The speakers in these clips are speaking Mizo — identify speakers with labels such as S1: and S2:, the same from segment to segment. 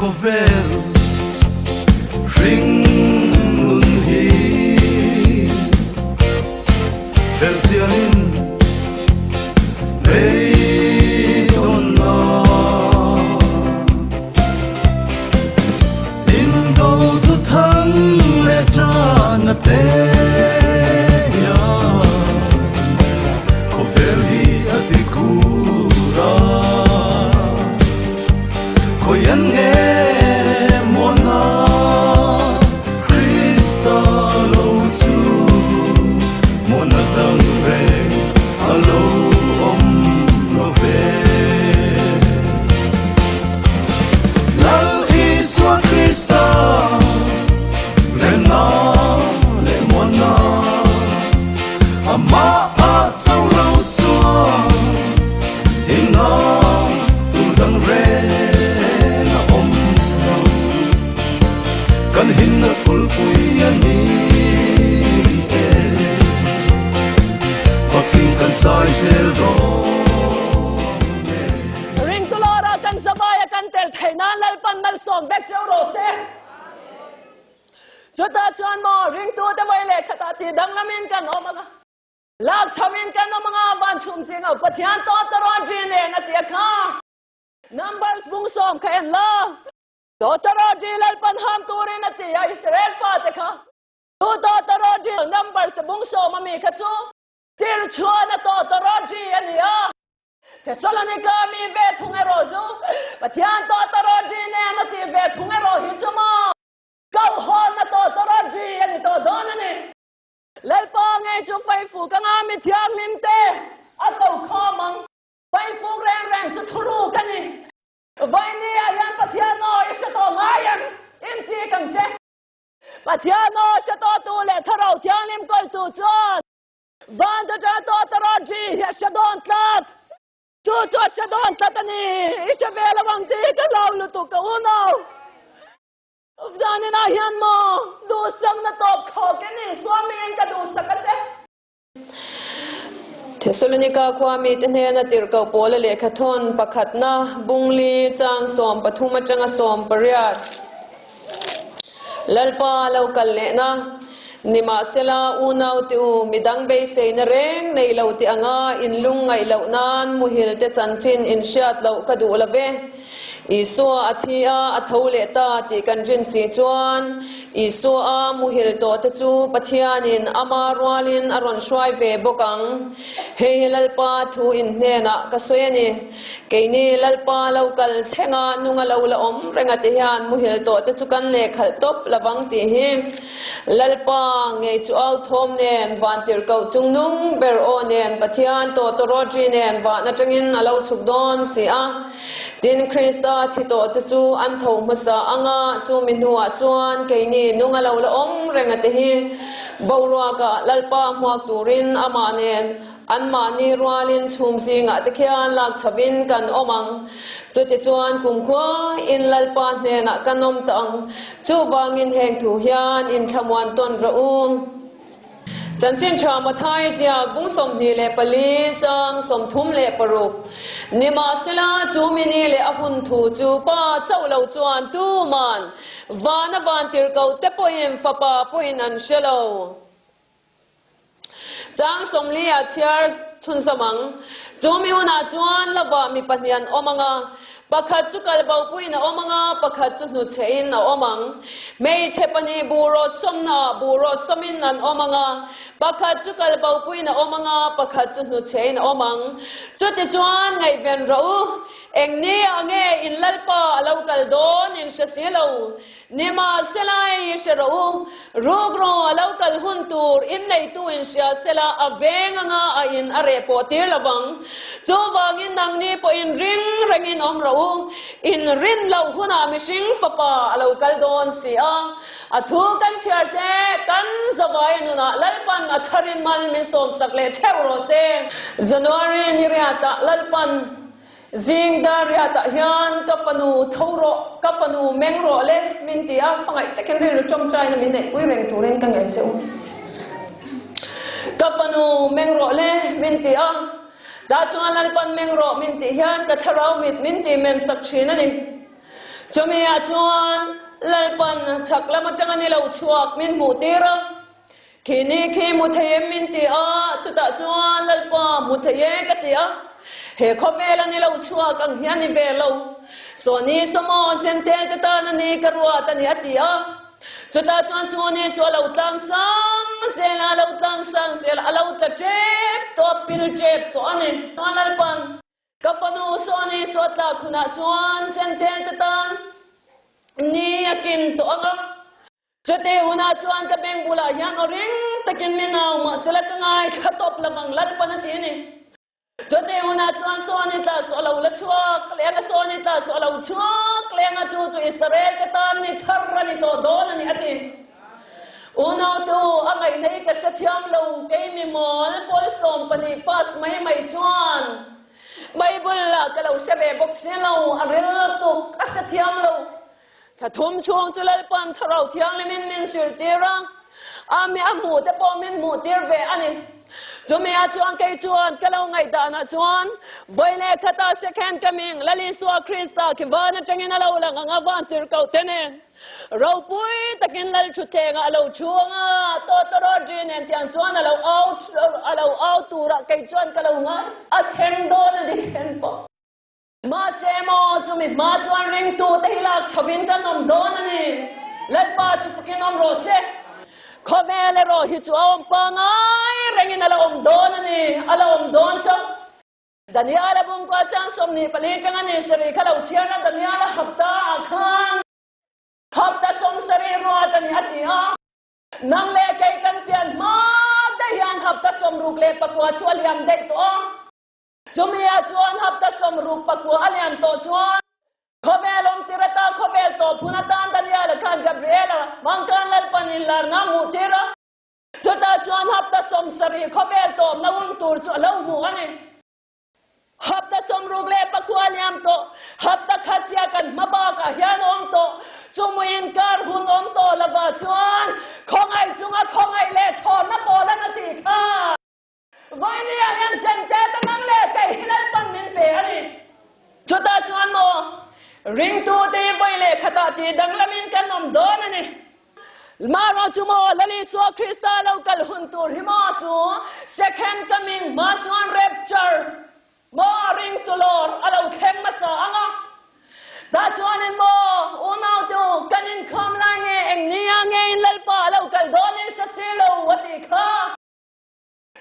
S1: khawvel hringnun hi belchianin beidawnna indo thu thang leh tana te hian khawvel hi a ti khur a, khawian nge muana Krista lo chu muana dang reng a lo awm lo ve. Lal Isua Krista remna leh muanna amah a cho lo chuan himna tur dang reng a awm lo. Kan himna phulpui a ni e, fakin kan sai zel dawn e.
S2: Ringtulawra kan zavaia kan tel theih nan Lalpan malsawm vek cheu rawh se. Chutah chuan maw ringtute vawi leh khatah tih danglamin kan awm ang a, lak chhoin kan awm ang a, van chhum zing ho Pathian tawt a rawn ri nen a ti a kha. Numbers bung sawm kha en la. Tawtawrawt ri Lalpan ham turin a ti a, Israel fate kha. Chu tawtawrawt ri Numbers bung sawm ami kha chu tir chhuan a tawtawrawt ri a ni a. Thessalonica mi ve thung erawh chu Pathian tawtawrawt ri nen a ti ve thung erawh hi chu maw Kohhawn a tawtawrawt ri a ni tawh dawn a ni. Lalpa ngei chu faifu ka nga mi thianghlim te a ko khawm ang. Faifuk reng reng chu thuruk a ni. Vawinia hian Pathian aw i hre tawh ngai em? In chik ang che. Pathian aw hre tawhtu leh Thlarau Thianghlim kawltu chuan van tata tawtawrawt ri hi a hre dawn tlat. Chu chu a hre dawn tlat a ni. I hre ve lo ang tih hi ka hlau lutuk ka unau. Zaninah hian maw duhsakna tawp khawk i ni? Suamiin ka duhsak a che.
S3: Thessalonika khua mite hnena tirhkoh Paula lehkhathawn pakhatna bungli chang 13 atanga 18 Lalpa lo kal lehna Nimahsela unaute u midang beiseina reng nei lo tih anga inlungngaih loh nan muhilte chanchin inhriat loh ka duh lo ve. Isua a thi a, a tho leh ta tih kan rin si chuan, Isua a muhil tawh te chu Pathianin ama rualin a rawn hruai ve bawk ang. Hei hi Lalpa thu in hnenah ka sawi a ni. Keini Lalpa lo kal thlenga nunga lo la awm renga ti hian muhil tawh te chu kan lehkhalh tawp lovang tih hi Lalpa ngei chu au thawm nen, vantirhkoh chungnung ber aw nen, Pathian tawtawrawt ri nen van atangin a lo chhuk dawn si a. Tin, Krista thi tawh te chu an tho hmasa ang a, chumi hnuah chuan keini nunga lo la awm reng a ti hi. Boruakah Lalpa hmuak turin amah nen anmahni rualin chhum zingah te khian lak chhovin kan awm ang. Chutichuan kumkhua in Lalpa hnenah kan awm tawh ang. Chuvangin heng thu hian inthlamuan tawn rawh u. Chanchin tha Matthai ziak bung 24 chang 36. Nimahsela chu mini leh a hun thu chu pa chauh lo chuan tuman vana vantirhkoh te pawhin fapa pawhin an hre lo. Chang 40 ah chhiar chhunzawm ang. Chu mi hunah chuan lova mi pahnih an awm ang a, Pakhat chu kal bopuiin a awm ang a, pakhat chu hnuchhehin a awm ang. Hmeichhe pahnih buh rawt sawmnaah buh rawt sawmin an awm ang a, pakhat chu kal bopuiin a awm ang a, pakhat chu hnuchhehin a awm ang. Chutichuan ngaihven rawh u, eng ni ah nge in Lalpa a lo kal dawn in hre si lo. Nimahsela i hre rawh u, rukru a lo kal hun tur in neitu in hria sela a veng anga a in a reh pawh tir lo vang. Chuvangin nangni pawh in ring rengin awm rawh u, in rin loh hunah mihring fapa a lo kal dawn si a. A thu kan chhiar te kan zavai nunah Lalpan a tharin mal min sawmsak leh theuh rawh se. January ni riatah Lalpan Zing dar riatah hian ka fanu tho rawh, ka fanu meng rawh le min ti a, khawngaih takin rilru tawngtaina min neihpui reng turin ka ngen che u. Ka fanu meng rawh le min ti a, dah chunga Lalpan meng rawh min tih hian ka thlarau mit min tih men sak thin a ni. Chumi ah chuan Lalpan chhak lam atanga ni lo chhuak min hmuh tir a, Khi ni khi hmu thei em min ti a, chutah chuan Lalpa hmu thei e ka ti a, he khawvel a ni lo chhuak ang hi a ni ve lo, Sawni sawmaw zentel te tan a ni ka ruat a ni a ti a. Chutah chuan chu ni chu a lo tlang sang zel a, a lo tlang sang zel a, a lo tla tep tawh a, pil tep tawh a ni. Chuan Lalpan ka fanu Sawni chu a tlak hunah chuan zentel te tan ni a kin tawh ang a. Chutih hunah chuan ka beng bulah hian aw ring takin min au mahsela ka ngaithla tawp lovang Lalpan a ti a ni. Chutih hunah chuan Sawni tla saw lo la chhuak leng a, Sawni tla saw lo chhuak leng a, chu chu Israel te tan ni thar a ni tawh dawn a ni a ti. Unautu a ngaihna hi ka hrethiam lo, kei mi mawl pawl 12 pass mai mai chuan Bible lah ka lo hre ve bawk si lo, a ril lutuk a hrethiam lo. Thla thum chhung chu Lalpan Thlarau Thianghlimin min zirtir a, a mi a hmuh te pawh min hmuhtir ve a ni. Chumi ah chuan kei chuan ka lo ngaihdanah chuan vawi leh khatah second coming Lal Isua Krista khi van atangin a lo lang ang a, van tirhkoh te nen ropui takin Lal thutthlengah a lo thu ang a, tawtawrawt ri nen tiang chuan a lo au a lo au turah kei chuan ka lo ngai a thleng dawn a ni khen pawh. Mahse maw, chumi hma chuan ringtute hi lak chhovin kan awm dawn a ni. Lalpa chu fukin awm rawh se. Khawvel erawh hi chu a awm pangai rengin a la awm dawn a ni, a la awm dawn chauh. Daniala bungkua chang 24 tanga ni sarih kha lo chhiarna Daniala hapta ah khan hapta 70 ruat a ni a ti a. Nang leh kei kan pian hma daih hian hapta 69 chu a liam daih tawh a. Chumi ah chuan hapta 69 a lian tawh chuan khawvel awm tir ata khawvel tawp hun atan Daniel-a khan Gabriel-a hmangkan Lalpan inlarna a hmuh tir a, chutah chuan hapta 70 khawvel tawpna hun tur chu a lo hmu a ni. Hapta 69 a liam tawh, hapta khat chiah kan hma bakah hian a awm tawh, chumi inkar hun awm tawh lovah chuan khawngaih chunga khawngaih leh chhawnna pawl an a tih kha. Vawinia hian Sente te nang leh kei hi Lalpan min pe a ni. Chutah chuan maw, ringtute hi vawi leh khatah tih danglamin kan awm dawn a ni. Marawh chu maw, Lal Isua Krista lo kal hun tur hi maw chu second coming hma chuan rapture maw ringtu lawr a lo thleng hmasa ang a. Tah chuanin maw, unaute u, kan inkhawm lai nge eng nia nge in Lalpa a lo kal dawnin hre si lo a tih kha.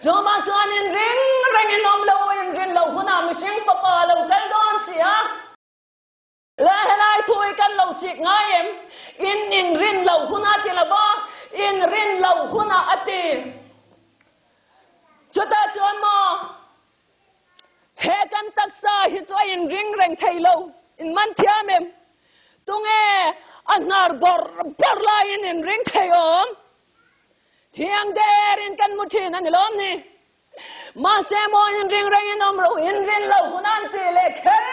S3: Chumah chuan in ring reng in awm lo, in rin loh hunah mihring fapa a lo kal dawn si a. Le helai thu hi kan lo chik ngai em? In in rin loh hunah ti lo va, in rin loh hunah a ti. Chutah chuan maw, he kan taksa hi chu a in ring reng thei lo, in man thiam em? Tunge a hnar bawrh bawrh laiin in ring thei awm? Thiang derin kan mu thin a ni lawm ni? Mahse maw in ring reng in awm ro in rin lo hun an tih leh kher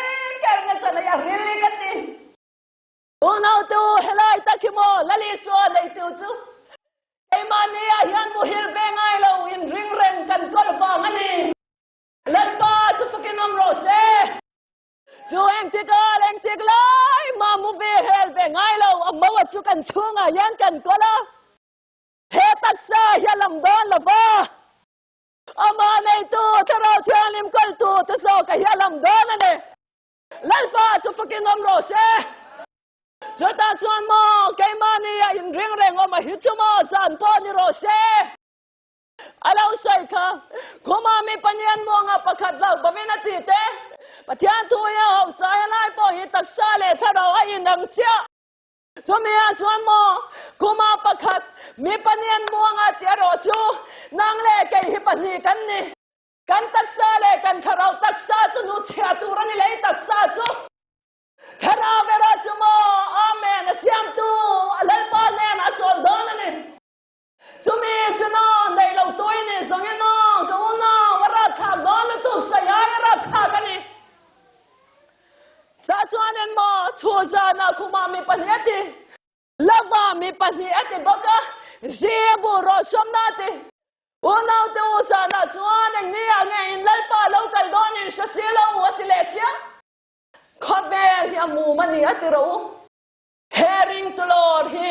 S3: kher na chan a ril i ka ti. Unautu helai tak hi maw Lal Isua neitu chu keimahni ah hian muhil ve ngai lo in ring reng kan kawl vang a ni. Lalpa chu fakin awm rawh se. Chu engtik al engtik lai mah mu ve hel ve ngai lo, a mo a chu kan chhungah hian kan kawl a, he taksa hi a lam dawn lo va, amah neitu Thlarau Thianghlim kawltu te zawk a hi a lam dawn a ni. Lalpa chu fakin awm rawh se. Chutah chuan maw keimahni a inring reng awm a hi chu maw zan pawh ni rawh se. A lo sawi kha, Khuma mi Panian muanga pakhat lo bawin a ti te, Pathian thu hi a hausa helai pawh hi taksa leh thlarau a inang chiah. Chumi ah chuan maw, Khuma pakhat mi Panian muanga tih erawh chu nang leh kei hi pahnih kan ni. Kan taksa leh kan thlarau taksa chu nu chhia tur a ni lei taksa chu. Thlarau erawh chu maw, Amen, a siamtu a Lalpa hnenah a chawl dawn a ni. Chumi chu naw neih lo tui ni zawng in aw ka unau a rat thlak dawn lutuk saihai a rat thlak a ni. Tah chuan in maw chhu zanah khumah mi pahnih a ti, lova mi pahnih a ti bawk a, zi a bu rawh sawmna a ti. Unau te u zanah chuan eng ni ah nge in Lalpa lo kal dawn in hre si lo a ti leh chiang. Khawvel hi a mum a ni a ti rawh u.
S2: ringtu lawr hi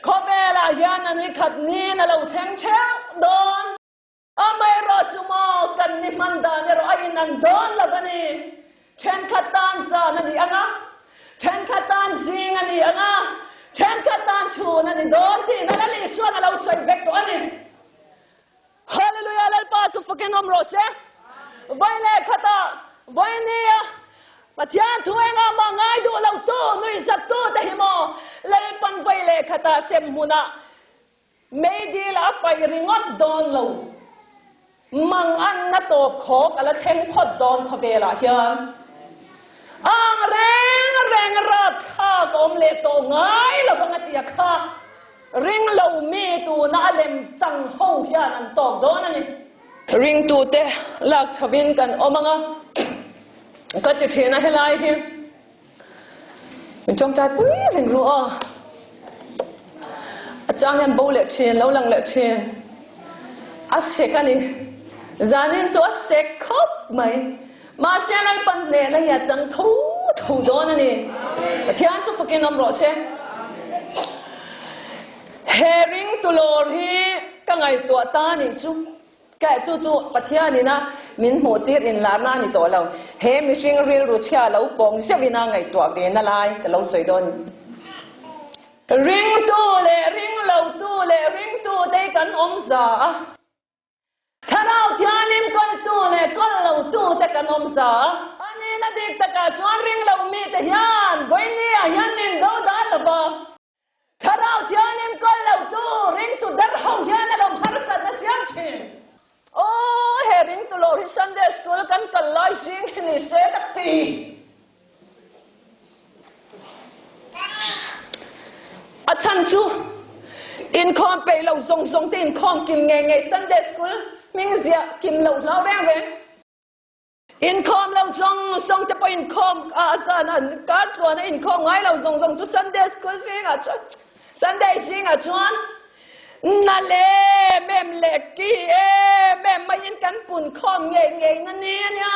S2: khawvelah hian a ni khat niin a lo thleng theuh dawn. Amaherawhchu maw kan ni hman dan erawh a inang dawn lo a ni. Thenkhat tan zan a ni ang a, thenkhat tan zing a ni ang a, thenkhat tan chhun a ni dawn tiin a Lal Isuan a lo sawi vek tawh a ni. Hallelujah Lalpa chu fakin awm rawh se. Vawi leh khatah vawi nia Pathian thu engah mah ngai duh lo tu nui zat tu te hi maw Lalpan vawi leh khatah hrem hmunah meidil a paih ringawt dawn lo mang anna tawp khawk a la thleng phawt dawn khawvelah hian ang reng reng rapthlak a awm leh tawh ngai lo vang a tia kha. Ring lo mi tuna a lem chang ho hian an tawk dawn a ni. Ringtute lak chhovin kan awm ang a, ka ti thin a helai hi min tawngtai pui reng ru aw. A chang hian bo leh thin, lo lang leh thin. A sek a ni. Zanin chu a sek khawp mai. Mahse Lalpan hnehna hi a chang tho tho dawn a ni. Pathian chu fakin awm rawh se. He ringtu lawr hi ka ngaihtuah ta nih chu. Ka chu chu Pathianin a min hmuh tir inlarna a ni tawh lo. He mihring rilru chhia lo pawng zeuhin a ngaihtuah ve na lai ka lo sawi dawn. Ringtu leh ringlotu leh ringtute hi kan awm za a. Thlarau Thianghlim kawltu leh kawl lotu te kan awm za a. A nihna bik takah chuan ring lo mite hian vawinia hian min do dan lo va. Thlarau Thianghlim kawl lotu ringtu der ho hian a lo harsatna siam thin. Aw, he ringtu lo hi Sunday School kan kal lai zing hi ni se ka ti. A chhan chu inkhawm peih lo zawng zawng te inkhawm kim ngei ngei Sunday School hming ziah kim lo hlau reng reng. Inkhawm lo zawng zawng te pawh inkhawm a zan a kar tluan a inkhawm ngai lo zawng zawng chu Sunday School zingah chuan Sunday zingah chuan na le mem leh ki em em maiin kan pun khawm ngei ngei na ni a nia.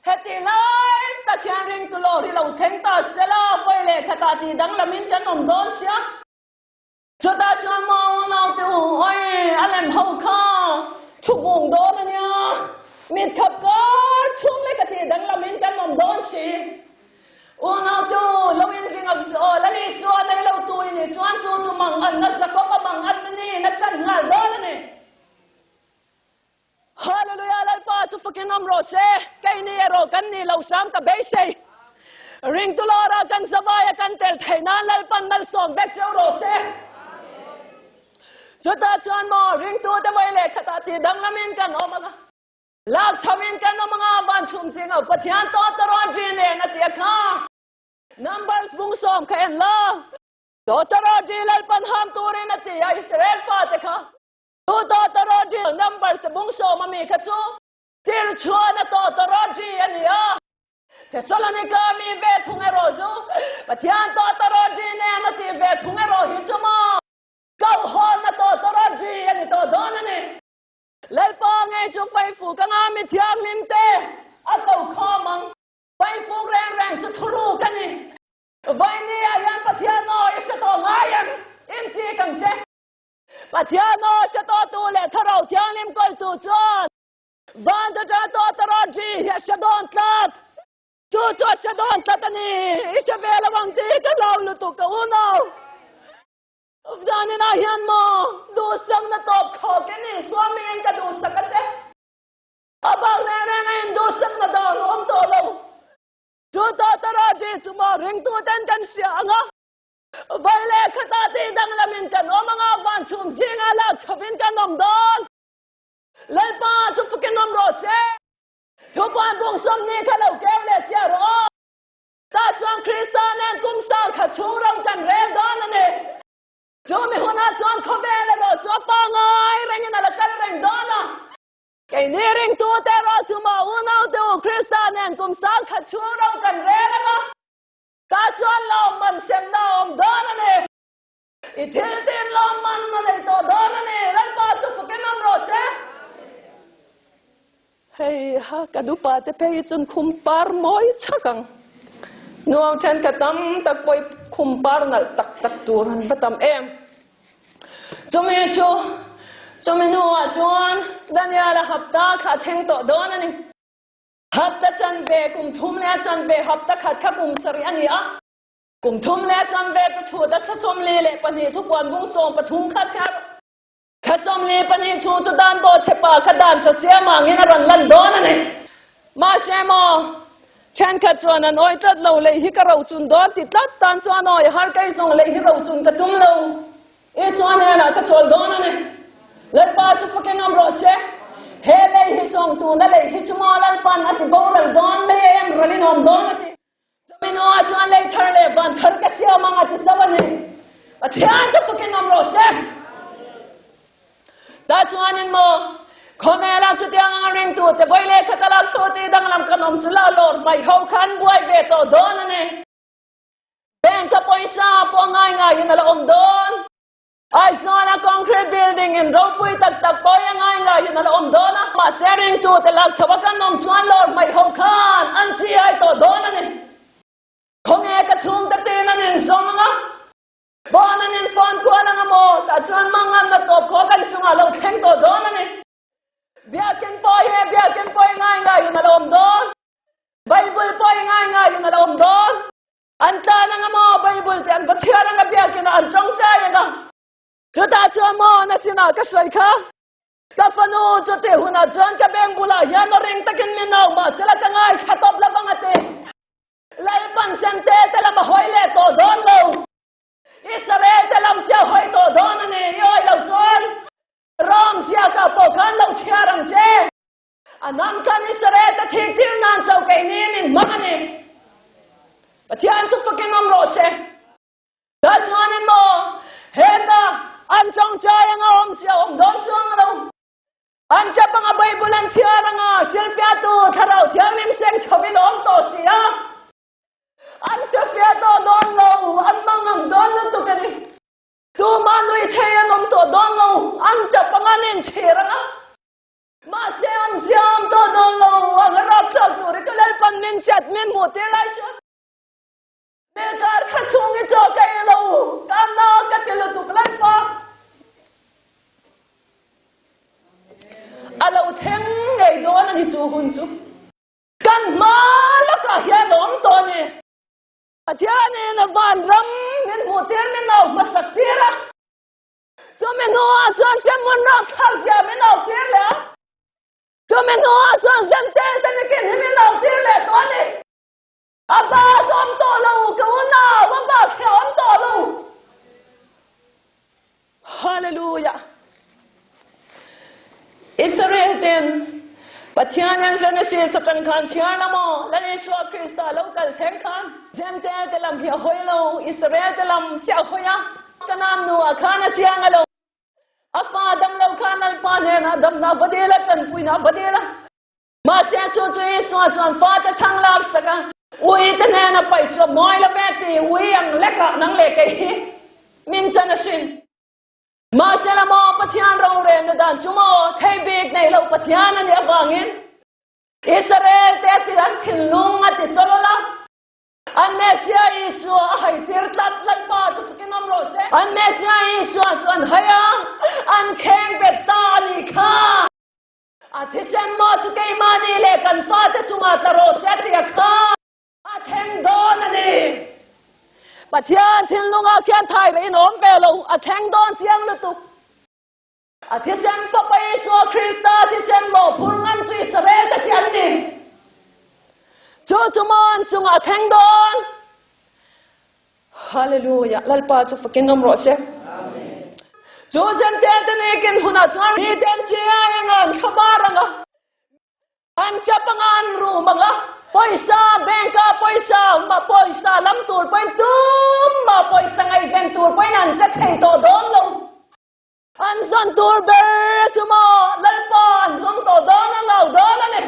S2: Heti lai tak hian ringtu lawr hi lo thleng ta se la, vawi leh khatah tih danglamin kan awm dawn sia. Chutah chuan maw naute u, awi a lem ho kha thu vung dawn a nia, mit khap kar chhung leka tih danglamin kan awm dawn si. U naute u, lo inring ang chu aw, Lal Isua nei lo tu i nih chuan chu chu mang an na Jakob a mang an ni, na ṭan nghal dawn a ni. Hallelujah Lalpa chu fakin awm rawh se, keini erawh kan nih lo hram ka beisei. Ringtu lawra kan zavaia kan tel theih nan Lalpan malsawm vek cheu rawh se. Chutah chuan maw ringtute vawi leh khatah tih danglamin kan awm anga, lak chhoin kan awm anga van chhum zing ho Pathian tawt a rawn ri nen a ti a kha. Numbers bung sawm kha en la. Tawtawrawt ri Lalpan ham turin a ti a Israel fate kha. Tu tawtawrawt number sabung sawm ami kha chu tirchhuahna tawtawrawt ri a ni a. Thessalonika mi ve thung erawh chu Pathian tawtawrawt ri nen a tih ve thung erawh hi chu maw Kohhawlna tawtawrawt ri a ni tawh dawn a ni. Lalpa ngei chu Faifuk anga mi thianghlim te a ko khawm ang. Faifuk reng reng chu thuruk a ni. Vawinia hian Pathian aw i hre tawh ngai em? Inchik ang che. Pathian aw hre tawhtu leh Thlarau Thianghlim kawltu chuan van atanga tawtawrawt ri hi a hre dawn tlat. Chu chu a hre dawn tlat a ni. I hre ve lo ang tih ka hlau lutuk ka unau. Zaninah hian maw duhsakna tawp khawk i ni Swamiin ka duhsak a che. A bak reng reng a induhsakna dan a awm tawh lo. Chu tawtawrawt ri chu maw ringtuten kan hria ang a. Vawi leh khatah tih danglamin kan awm anga van chhum zinga lak chhovin kan awm dawn. Lalpa chu fakin awm rawh se. Thupuan bung sawmni kha lo keu leh chiah rawh aw. Tah chuan Krista nen kum sang khat chhung ro kan rel dawn a ni. Chu mi hunah chuan khawvel erawh chu a pangai rengin a la kal reng dawn a. Keini ringtute erawh chu maw unaute u Krista nen kum sang khat chhung ro kan rel anga. Tah chuan lawmman semna a awm dawn a ni. I thil tin lawmman a nei tawh dawn a ni. Lalpa chu fukin awm rawh se. Hei ha ka dupa te phei hi chun khum par mawi chhak ang. Nuau then ka tam tak pawi Khum par nalh tak tak tur an va tam em. Chumi chu, chumi hnuah chuan Daniel-a hapta kha a thleng tawh dawn a ni. Hapta chanve kum thum leh a chanve hapta khat kha kum sarih a ni a. Kum thum leh a chanve chu chhut a thla 42 thupuan bung 13 kha chhiar Thla 42 chhung chu dan bawh che pa kha dan tha siam angin a rawn lan dawn a ni. Mahse maw, thenkhat chuan an awi tlat lo, lei hi ka rochun dawn ti tlat tan chuan awi har kei zawng lei hi rochun ka tum lo. Isua hnenah ka chawl dawn a ni. Lalpa chu fak engam rawh se. He lei hi sawng tuna lei hi chu maw Lalpan a ti boral dawn mai em ral in awm dawn a ti. Chumi hnuah chuan lei thar leh van thar ka siam ang a ti chauh a ni. Pathian chu fakin awm rawh se. Tah chuanin maw, khawvelah chutiang anga ringtute vawi leh khat a lak chhuah tih danglam kan awm chu la lawr hmaih ho kha an buai ve tawh dawn a ni. Bank a pawisa pawh ngai ngaiin a la awm dawn. Aizawna concrete building in ropui tak tak pawh hi a ngai ngaiin a la awm dawn a, mahse ringtute lak chho a kan awm chuan lawr hmaih ho khan an chi ai tawh dawn a ni. Khawnge ka chhungte tin an inzawm ang a, phone an in phone kual ang a maw? Tah chuan manganna tawp khaw kan chungah lo thleng tawh dawn a ni. Biakinn pawh hi biakinn pawh hi ngai ngaiin a la awm dawn. Bible pawh hi ngai ngaiin a la awm dawn. An tlan anga maw Bible te an va chhiar anga biakinn ah an tawngtai anga chutah chuan maw na chinah ka sawi kha ka fanu chutih hunah chuan ka beng bulah hian a ring takin min au mahsela ka ngaithla tawp lo vang a ti. Lalpan sente te lam a hawi leh tawh dawn lo. Israel te lam chiah hawi tawh dawn a ni i awi lo chuan Rom ziakah pawh khan lo chhiar ang che. A nam khan Israel te thih tir nan chauh keini min hmang a ni. Pathian chu fakin awm rawh se. Tah chuanin maw heta an tawngtai anga awm si a awm dawn chuang lo. An tap anga Bible an chhiar anga hrilhfiahtu Thlarau Thianghlim seng chhovin a awm tawh si a. An hrefiah tawh dawn lo, an hmang ang dawn lutuk a ni. Tumah nui thei an awm tawh dawn lo, an tap anga an inchhir anga. Mahse an ziam tawh dawn lo ang a rapthlak tur i ka Lalpan min chat min hmuh tir lai chuan mi kar kha chhung i chaw ka ei lo ka na ka ti lutuk Lalpa a lo thleng ngei dawn a ni chu hun chu kan hma lakah hian a awm tawh a ni Pathianin a vanram min hmuh tir min au hmasak tir a. Chumi hnuah chuan hremhmun rapthlak zia min au tir leh a, chumi hnuah chuan Zentel te nikin hi min au tir leh tawh a ni. A bak a awm tawh lo, ka unau, a bak hi a awm tawh lo. Hallelujah! Israel ten Pathian hian Genesis atang khan chhiar la maw? Lal Isua Krista lo kal thleng khan Gentile te lam hi a hawi lo, Israel te lam chiah a hawi a. Kanaan nu ah khan a chiang a lo. A fa dam lo khan Lalpa hnenah damna va dil a, tanpuina va dil a. Mahse chu chu Isua chuan fate chhang lak sak a, Ui te hnena paih chu a mawi lo ve ti, ui ang lekah nang leh kei hi min chan asin. Mahse la maw Pathian rorelna dan chu maw thei bik nei lo Pathian a nih avangin Israel te a ti an thinlung a ti chawlawlh a, an Messiah Isua a hai tir tlat Lalpa chu fakin awm rawh se. An Messiah Isua chu an hai a, an kheng bet ta a nih kha. A thisen maw chu keimahni leh kan fate chungah tla rawh se a ti a kha. A thleng dawn a ni. Pathian thinlungah khian thai rih in awm ve lo, a thleng dawn chiang lutuk. A thisen Fapa Isua Krista thisen mawhphur ngam chu Israel te chi an ni. Chu chu maw an chungah a thleng dawn. Hallelujah! Lalpa chu fakin awm rawh se. Chu Gentile te nikin hunah chuan miten chi ai anga an thlabar anga. An chap anga an rum anga pawisa bank ah pawisa ma pawisa lam tur pawhin tumah pawisa ngaihven tur pawhin an che thei tawh dawn lo. An zawn tur ber chu maw Lalpa an zawng tawh dawn a lo dawn a ni.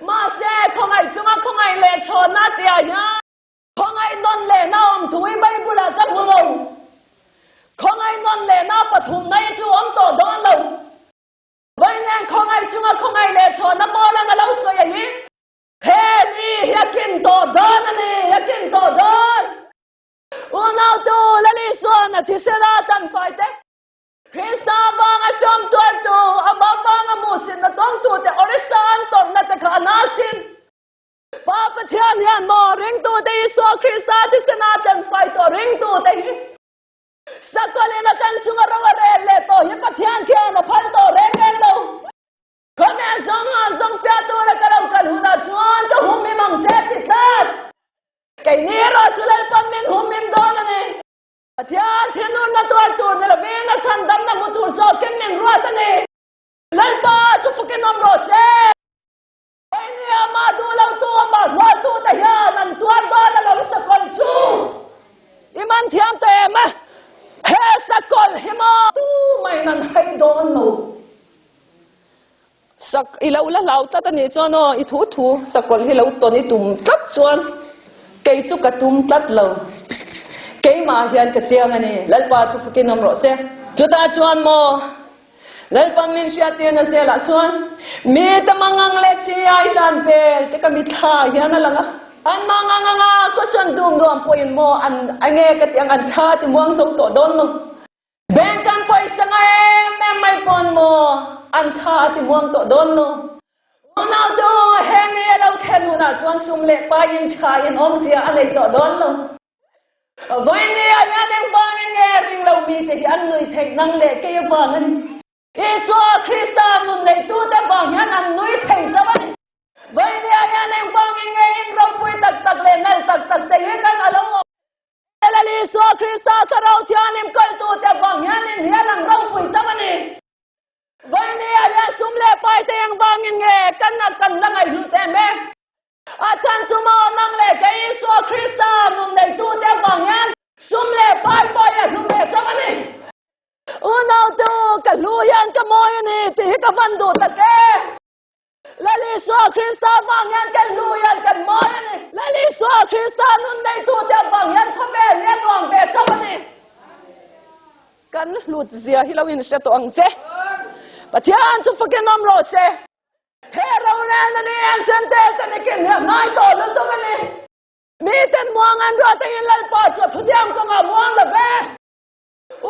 S2: Mahse khawngaih chunga khawngaih leh chhawnna tihah hian khawngaih nawn lehna awm thu hi Bible ah ka hmu lo. Khawngaih nawn lehna pathumna hi chu awm tawh dawn lo. Vawiin khawngaih chunga khawngaih leh chhuahna pawl ang a lo sawi a hi, he ni hi a kin tawh dawn a ni, a kin tawh dawn. Unautu Lal Isuan a thisela tlanfai te, Krista vanga hrawm tuartu, amah vanga muhsinna tawngtute Orissa an tawrhna te kha a na sin. Pa Pathian hian maw ringtute Isua Krista thisena tlanfai tawh ringtute hi sakawlin a kan chunga ro a rel leh tawh hi Pathian khian a phal tawh reng reng lo. Khawvel zawng ah zawng fiah tura ka lo kal hunah chuan ka humhim ang che ti tlat. Keini erawh chu Lalpan min humhim dawn a ni. Pathian thinurna tuar tur ni lovin a chhandamna hmu tur zawkin min ruat a ni. Lalpa chu fukin awm rawh se. Keini amah duh lo tu amah hrual tu te hian an tuar dawn alawm sakawlh chu i man thiam tawh em a? He sakawlh hi maw tu maiin an hai dawn lo. Sak i lo la hlau tlat a nih chuan aw i thu thu sakawlh hi lo tawn i tum tlat chuan kei chu ka tum tlat lo. Keimah hian ka chiang a ni. Lalpa chu fukin awm rawh se. Chutah chuan maw Lalpa min hriattirna zelah chuan mi te mangang leh chi ai tlan vel te ka mithla hian a lang a. An mangang anga caution dum nuam pawhin maw an enge ka tih ang an thla ti muang zo tawh dawn lo. Bank an pawisa nga em em mai pawn maw an thla a ti muang tawh dawn lo. Unau te u heng i a lo thlen hunah chuan sum leh pai in tha in awmzia a nei tawh dawn lo. Vawinia hian engvangin nge ringlo mite hi an nui theih nang leh kei avang a ni. Isua Krista nun neitute vang hian an nui thei chauh a ni. Vawinia hian engvangin nge in ropui tak tak leh nal tak tak te hi kan a lo awm Lal Isua Krista Thlarau Thianghlim kaltute vang hian in hian an ropui chauh a ni. Vawinia hian sum leh paite engvangin nge kan kan la ngaihhlut em em? A chhan chu maw nang leh kei Isua Krista nun neitute avang hian sum leh pai pawh hi a hlu ve chauh a ni. Unautu, ka hlu hian ka mawi a ni tih hi ka van duh tak e. Lal Isua Krista avang hian kan hlu hian kan mawi a ni. Lal Isua Krista nun neitute avang hian khawvel hi a nuam ve chauh a ni. Kan hlut zia hi lo inhre tawh ang che. Pathian chu fakin awm rawh se. He rorelna ni en sentel te nikin hi a hnai tawh lutuk a ni. Miten muang an ruat angin Lalpa chu a thutiang kawngah muang lo ve.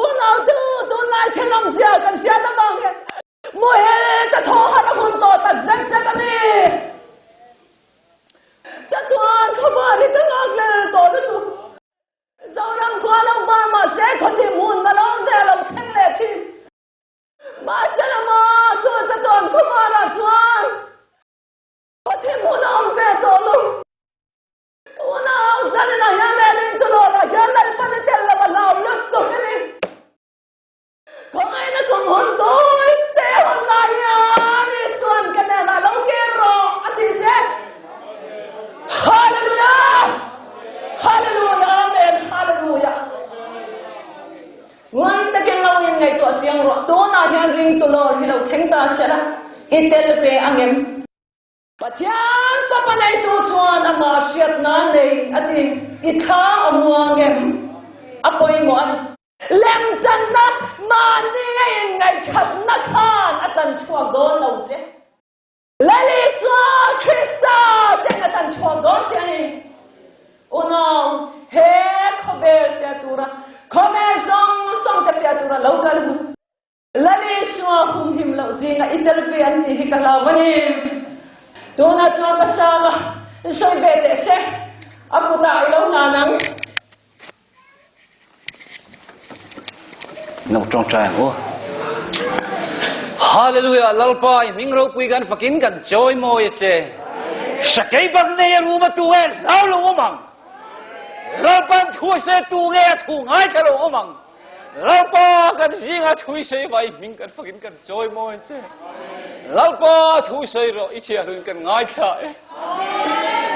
S2: Unautu, tunlai thenawmzia kan hriat avang hian muhil te thaw harh a hun tawh tak zet zet a ni. Chatuan khawvar hi ka nghakhlel tawh lutuk. Zoram khua lo var mahse khawthim hun na lo ve a lo thleng leh thin. Mahse lama chu chatuan khawvarah chuan Pathian hmun a awm ve tawh lo. Unau zaninah hian rel in tulawlah hian Lalpan i tel lo a hlau lut tuk a ni. Khawngaihna kum hun tawi te hun lai hian Isuan ka hnenah lo kir rawh a ti che. Hallelujah! Hallelujah! Amen! Hallelujah! Ngun takin lo in ngaihtuah chiang rawh. Tunah hian ringtu lawr hi lo thleng ta se la, i tel ve ang em? Pathian fapa neitu chuan amah hriat nan nei a ti. I thla a muang em? A pawimawh a ni. Lemchanna mahni a inngaihṭhatna khan a tlan chhuak dawn lo che. Lal Isua Krista chen a tan chhuak dawn che a ni. Unau, he khawvel fiah tura, khawvel zawng zawng te fiah tura lo kal hu. Lal Isua humhim loh zinga i tel ve an tih hi ka hlau a ni. Tunah chuan ka sang a, sawi ve teh se, a kutah i lo hlan ang.
S4: No tawngtai ang u. Hallelujah Lalpa i hming ropui kan fakin kan chawi mawi a che. Sakei bak nei a rum a tu nge hlau lo awm ang. Lalpan thu a se tu nge a thu ngaithla lo awm ang. Lalpa kan zinga thu i sei vai hming kan fakin kan chawi mawi a che. Lalpa thu sawi rawh i chhiahhlun kan ngaithla e.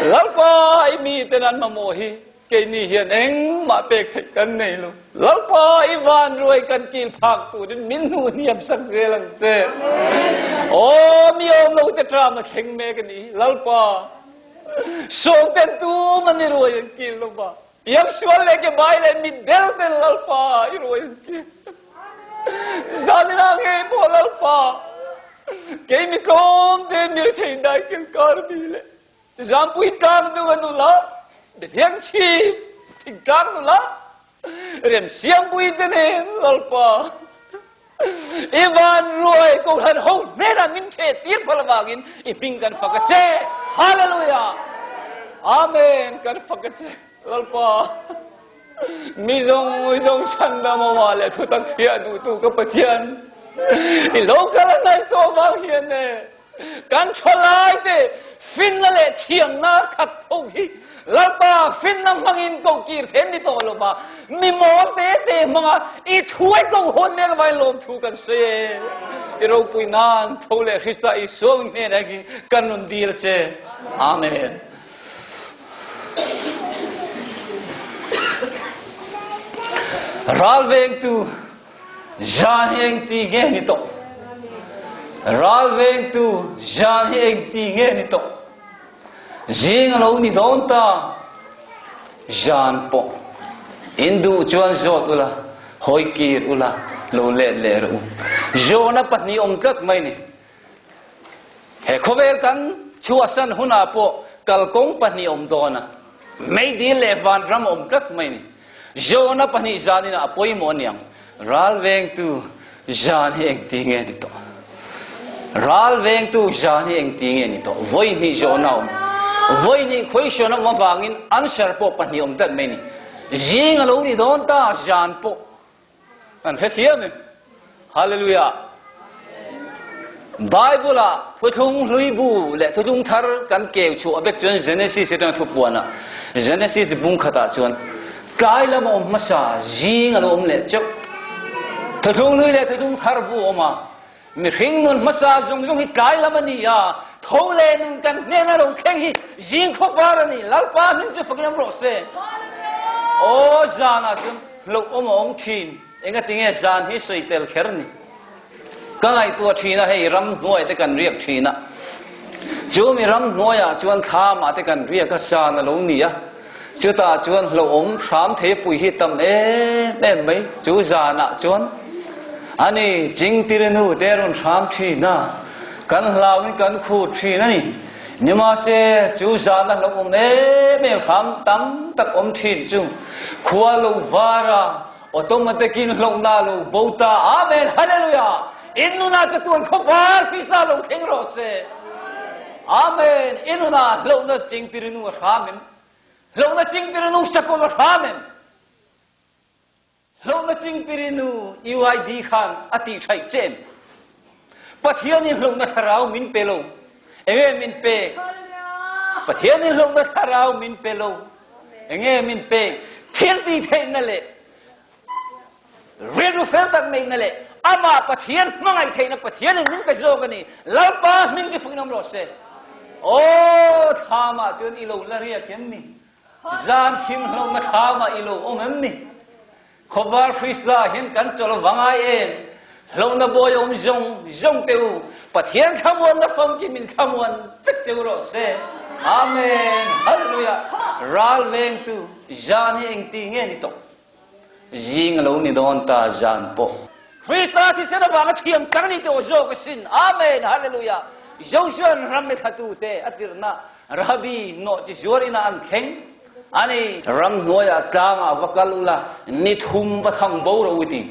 S4: Lalpa i mi ten an mamawh hi Keini hian engmah pek theih kan nei lo. Lalpa i vanruai kan kil phak turin min hnuh hniam sak zel ang che. Aw mi awm lo te ṭam a thleng mek a ni. Lalpa, sawmten tum an i ruai an kil lo va. Piangsual leh ke bai leh mit del ten Lalpa i ruai an kil. Zanina ngei pawh Lalpa, kei mi tlawm te mi rethei dai kil kar mi le. Zampui tlang dung a nula, Behliang chhip thingtlang nula. Remsiampui te nen Lalpa i van ruai Kohhran ho hnenah min theh tir phal avangin i hming kan fak a che. Hallelujah! Amen! Kan fak a che Lalpa. Mi zawng zawng chhandam awmah leh thutak hriat duhtu ka Pathian i lo kal a hnaih tawh avang hian e Kan thalai te finna leh thiamna khat tho hi Lalpa finna hmangin ko kir then ni tawh lo va, mi mawl te te hmanga i thuai ko hawn mek avangin lawmthu kan sawi e. I ropui nan tho leh Krista Isua min hnenah hian kan rawn dil a che. Amen. Ralvengtu. Zan hi engti nge ni tawh? Ralvengtu zan hi engti nge ni tawh? Zing a lo ni dawn ta, zan pawh in duh chuan zawt ula, hawi kir ula, lo let leh rawh u. Zawhna pahnih awm tlat mai ni. He khawvel kan chhuahsan hunah pawh kalkawng pahnih awm dawn a, meidil leh vanram awm tlat mai ni. Zawhna pahnih zanin ah a pawimawh aniang, ral vengtu zan hi engti nge ni tawh? Ral vengtu zan hi engti nge ni tawh? Vawi hnih zawhna awm, vawi hnih question awm avangin answer pawh pahnih awm tlat mai ni. Zing a lo ni dawn ta, zan pawh An hrethiam em? Hallelujah! Bible-ah Thuthlung Hlui bu leh Thuthlung Thar kan keu chhuah vek chuan Genesis atanga thupuanah Genesis bung khatah chuan tlai lam a awm hmasa, zing a lo awm leh chauh. Thuthlung Hlui leh Thuthlung Thar bu a awm a, mihring nun hmasa zawng zawng hi tlai lam a ni a, tho leh nun kan hnena lo thleng hi zing khawpar a ni. Lalpa hming chu fakin awm rawh se. Aw zanah chuan Hlauh awm a awm thin. Engatinge zan hi sawi tel kher ni? Ka ngaihtuah thin a, hei ramhnuai te kan riak thin a. Chu mi ramhnuaiah chuan thlamah te kan riak a, zan a lo ni a. Chutah chuan hlauh awm hram thei pui hi tam em em mai. Chu zanah chuan a ni, Chingtirinu te rawn hram thin a, kan hlauin kan khur thin a ni. Nimahse, chu zana hlauhawm em em hram tam tak awm thin chu khua lo var a, automatic-in hlauhna lo bo ta. Amen! Hallelujah! In nunah chatuan khawvar Krista lo thleng rawh se. Amen! In nunah hlauhna chingpirinu a hram em? Hlauhna chingpirinu sakawlh a hram em? Hlauhna chingpirinu UID khan a tih thaih che em? Pathianin hlauhna thlarau min pe lo. Enge min pek? Pathianin hlauhna thlarau min pe lo. Enge min pek? Thil tih theihna leh rilru fel tak neihna leh amah Pathian hmangaih theihna Pathianin min pe zawk a ni. Lalpa hming chu fakin awm rawh se. Aw, thlamah chuan i lo la riak em ni? Zan thimhlawhna thlamah i lo awm em ni? Khawvar Krista hian kan chawlh va ngai em? Hlauhna bawi awm zawng zawng teh u, Pathian thlamuanna famkim in thlamuan vek che u rawh se. Amen. Hallelujah. Ral vengtu zan hi engti nge ni tawh? Zing a lo ni dawn ta zan pawh. Krista thisen avanga thiam chang ni tawh zawk asin. Amen. Hallelujah. Joshua-a'n ram mithlatute a tirhna Rahabi nawh chi zuar inah an thleng a ni. Ramhnuaiah tlangah va kal ula, ni thum va thang bo rawh u ti.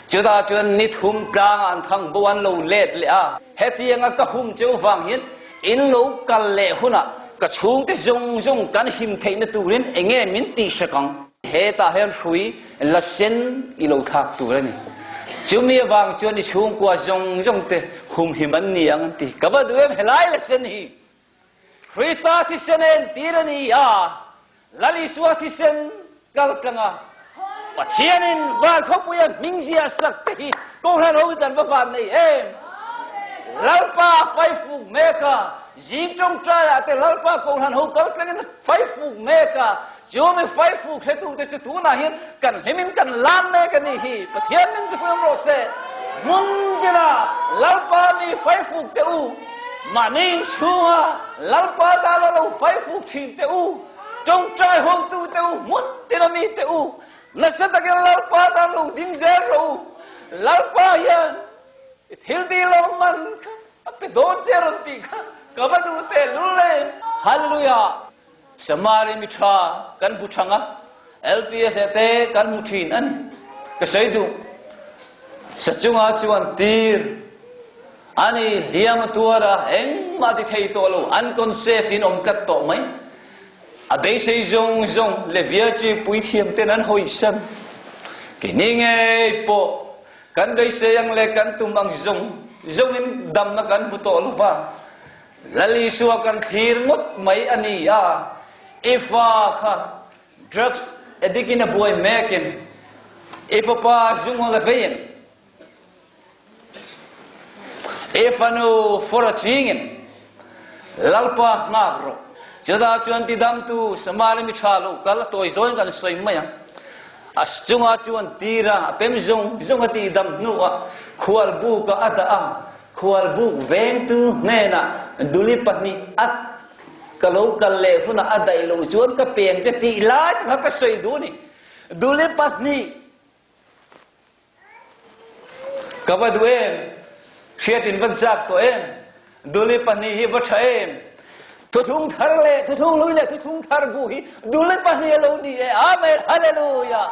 S4: Chutah chuan ni thum tlangah an thang bo an lo let leh a. Hetianga ka hum cheu vang hian in lo kal leh hunah ka chhungte zawng zawng kan him theihna turin enge min tihhrek ang? Hetah hian hrui la sen i lo thlak tur a ni. Chumi avang chuan i chhungkua zawng zawng te humhim an ni ang an ti. Ka va duh em helai la sen hi? Krista thisen a entir a ni a, Lal Isua thisen kal tlang a, Pathianin van khawpuia hmingzia a sak te hi Kohhran ho hi kan va van nei em? Lalpa a faifuk mek a, zing tawngtaiah te Lalpa Kohhran ho kal tlangin a faifuk mek a, Chu mi faifuk hretute chu tunah hian kan hlimin kan lam mek a nih hi. Pathian min chu hriam rawh se. Hmun tina Lalpa mi faifuk teh u, mahni inchhunga Lalpa tana lo faifuk thin teh u, tawngtai hotu teh u, hmun tina mi teh u, nasa takin Lalpa tan lo ding zel rawh u. Lalpa hian i thil tih lo man kha a pe dawn che rawn tih kha ka va duh teh lul e. Hallelujah! Samari mi tha kan bu thang a, LPS ah te kan hmu thin a ni. Ka sawi duh. Sa chunga chuan tir a ni, hliam a tuar a, engmah ti thei tawh lo, unconscious in awm tlat tawh mai. A beisei zawng zawng leh viachi puithiam ten an hawisan. Keini ngei pawh kan beisei ang leh kan tum ang zawng zawngin damna kan hmu tawh lo va, Lal Isua kan thlir ngawt mai a ni a, i fa kha drugs addict in a buai mek in, i fapa zungawl a vei em? I fanu fawr a ching em? Lalpa nghak rawh. Chutah chuan tidamtu Samari mi tha lo kal a tawi zawiin kan sawi mai ang. A chungah chuan tira a pem zawng zawng a tihdam hnuah khualbuka a dah a, Khualbuk vengtu hnenah duli pahnih a ka lo kal leh hunah a daih loh chuan ka peng che tih lai kha ka sawi duh a ni. Duli pahnih ka va duh em? Hriat in van chak tawh em? Duli pahnih hi va tha em? Thuthlung thar leh thuthlung hlui leh thuthlung thar bu hi duli pahnih a lo ni e. Amen Hallelujah!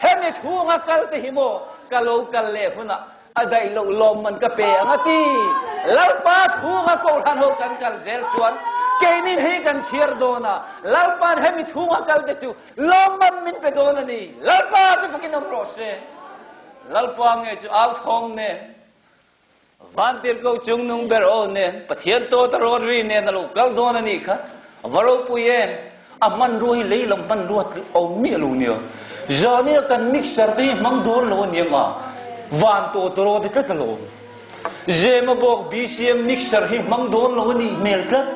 S4: Hemi chhunga kal te hi maw ka lo kal leh hunah A daih loh lawmman ka pe ang a ti. Lalpa thunga Kohhran ho kan kal zel chuan keinin hei kan chhiar dawn a, Lalpa'n hemi thunga kal te chu lawmman min pe dawn a ni. Lalpa chu fakin awm rawh se. Lalpa nge chu au thawng nen, Vantirhkoh chungnung ber aw nen, Pathian tawta rawn ri nen a lo kal dawn a nih kha. Va ropui em! A hmanrua hi lei lam hmanrua awm miah lo nia. Zania kan mixer te hi hmang dawn lo aniang a, van tawh tawh te tlat alawm. Zema bawk BCM mixer hi hmang dawn lo anih hmel tlat.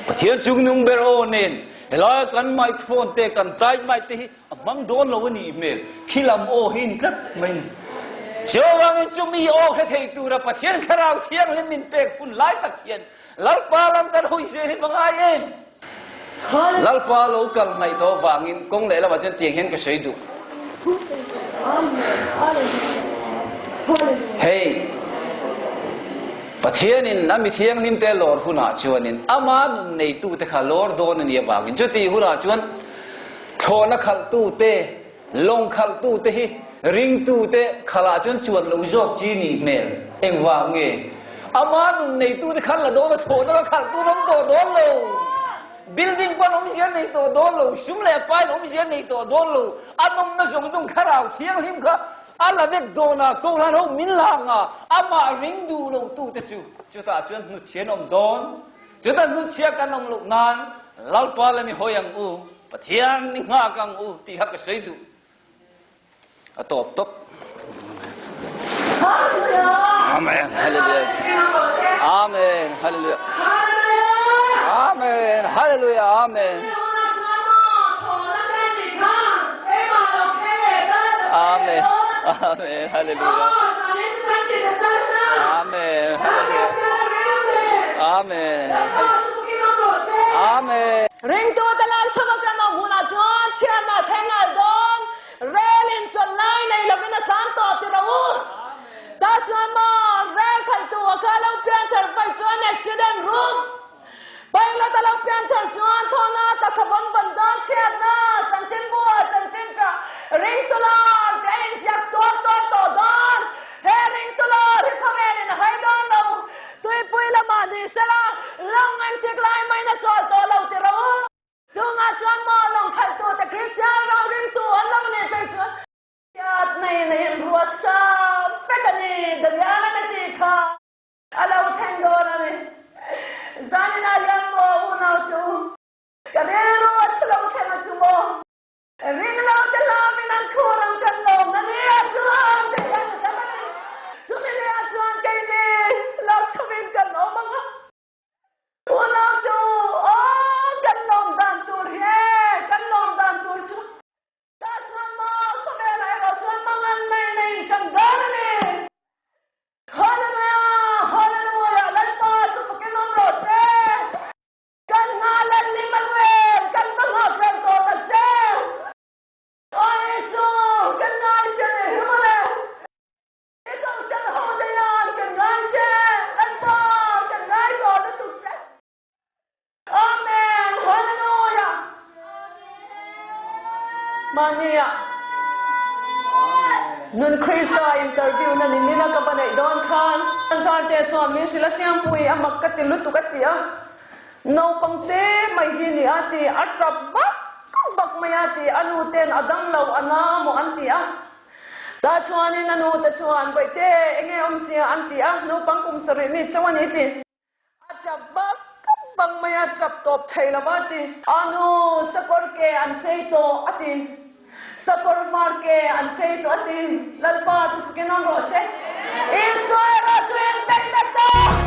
S4: Pathian chungnung ber aw nen helaia kan microphone te kan type mic te hi A hmang dawn lo a nih hmel, khi lam aw hi ni tlat mai ni. Chuvangin chumi aw hre thei tura Pathian Thlarau Thianghlim min pek hun lai tak hian Lalpa lam kan hawi zel hi va ngai em? Lalpa lo kal hnaih tawh vangin kawng leh lamah chuan tiang hian ka sawi duh. Hei, Pathianin a mi thianghlimte lawr hunah chuanin ama nun neitute kha lawr dawn a nih avangin chutih hunah chuan Thlawhna khalhtute, lawng khalhtute hi ringtute khalah chuan chuan lo zawk chi nih hmel. Engvang nge? Ama nun neitute khan la dawn a, thlawhna ka khalhtu an awm tawh dawn lo. Building pawn awmzia nei tawh dawn lo, sum leh pain awmzia nei tawh dawn lo. A nawmna zawng zawng thlarau thianghlim kha a la vek dawn a, Kohhran ho min la ang a, amah ring duh lo tute chu chutah chuan hnutchhiah an awm dawn. Chutah hnutchhiah kan awm loh nan Lalpa la mi hawi ang u. Pathian ni nghak ang u tih kha ka sawi duh. A tawp tawp. Amen. Hallelujah. Amen. Hallelujah. Amen. Hallelujah. Amen. Amen. Amen. Hallelujah. Amen. Hallelujah. Amen. Amen.
S2: Ringtu te lal chhunga kan awm hunah chuan chhiatna a thleng ngal dawn, rel in chawlh lai nei lovin a tlan tawh ti rawh u. Tah chuan maw rel khalhtu a kha lo pianthar vaih chuan accident rum pilot a lo pianthar chuan thlawhna tla thla vawn vawn dawn chhiatna chanchinbu ah chanchin tha ringtu lar te a inziak tuar tuar tawh dawn. He ringtu lar hi khawvelin a hai dawn lo. Tuipui lamah ni sela, lawng engtik lai maiin a chawl tawh lo ti rawh u. Chungah chuan maw lawng khalhtute Kristian ro ringtu an lo nih phei chuan Hriat nei neiin ruat sa vek a ni, Daniela ka tih kha a lo thleng dawn a ni. Zaninah hian maw unautu, ka rilru a thu lo thleng a chu maw? Ring lo te hlawmin an khur ang kan lawm na ni ah chuan te hian a tam a ni. Chumi ni ah chuan keini lo chhawin kan awm ang a. Unau tu aw! Mahnia Nun Krista interview na nimin a ka va neih dawn khan Zarte chuan min hrilh a Siampui a mak ka ti lutuk a ti a, naupang te mai hi ni a ti, a tap vak vak mai a ti, a nu ten a dam lo a na maw an ti a. Tah chuanin a nu te chuan Bawihte enge awmzia an ti a, naupang kum sarih mi chauh a ni ti. A tap vak vak mai a, tap tawp thei lo a ti. A nu, sakawr ke an chei tawh a ti. Sakawr var ke an chei tawh a ti. Lalpa chu fukin awm rawh se. Isua erawh chu in bek vek tawh.